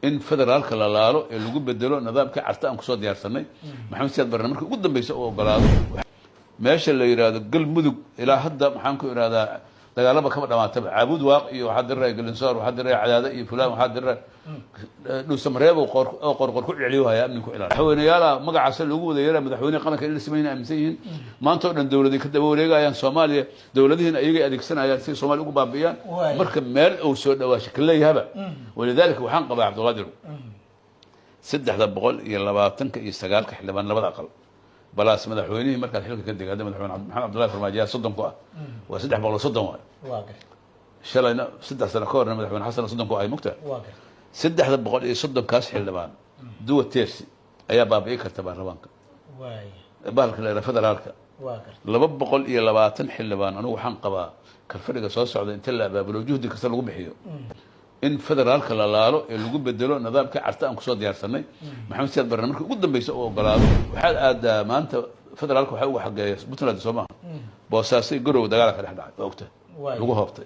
In federaalka la laalo ee lagu bedelo nidaamkii Carta aan kusoo diyaarsanay, Maxamed Siyaad Barre markii ugu dambeysa uu ogolaado. Meesha la yidhaahdo Galmudug ilaa hadda, maxaan ku idhahdaa, dagaalaba kama dhamaataba. Caabud Waaq iyo waxaa diray Galinsoor, waxaa diray Cadaada iyo fulaan, waxaa diray Dhuusamareeb oo Qorqor ku celiyo haya amni ku ilaaliyo. Madaxweyneyaala magacaasa loogu wada yeeraa madaxweyne qaranka in la sameyn aaminsan yihiin. Maanta oo dhan dowladay ka daba wareegayaan Soomaaliya, dowladihiina ayagay adeegsanayaan si Soomaaliya ugu baabi'iyaan. Marka meel uu soo dhawaasho ka leeyahaba. Walidaalika waxaan qabaa, Cabdiqaadir, 329-ka xildhibaan labada aqal balaas madaxweynihii markaad xilka ka degay, hadda madaxweyne Maxamed Cabdullahi Farmaajo yaa 30 ku ah, waa 330 waay. waa garta Shalayna, 3 sano ka horna, madaxweyne Xasan 30 ku ahay mugta. waa garta 330-kaas xildhibaan duwa tersi ayaa baabi'i karta baarlamaanka, bahalka la yidhaha federaalka. waa garta 220 xildhibaan, anigu waxaan qabaa kalfadhiga soo socda inta la abaabulo, juhdi kasta lagu bixiyo, in federaalka la laalo ee lagu bedelo nidaamkii Carta aan kusoo diyaarsanay, Maxamed Siyaad Barre markii ugu dambeysa uu ogolaado. Waxaad aadaa maanta federaalka waxaa uga xageeya Puntland, soo maaha? Boosaaso iyo Garowe dagaala ka dhex dhacay, waa ogtahay, lagu hoobtay.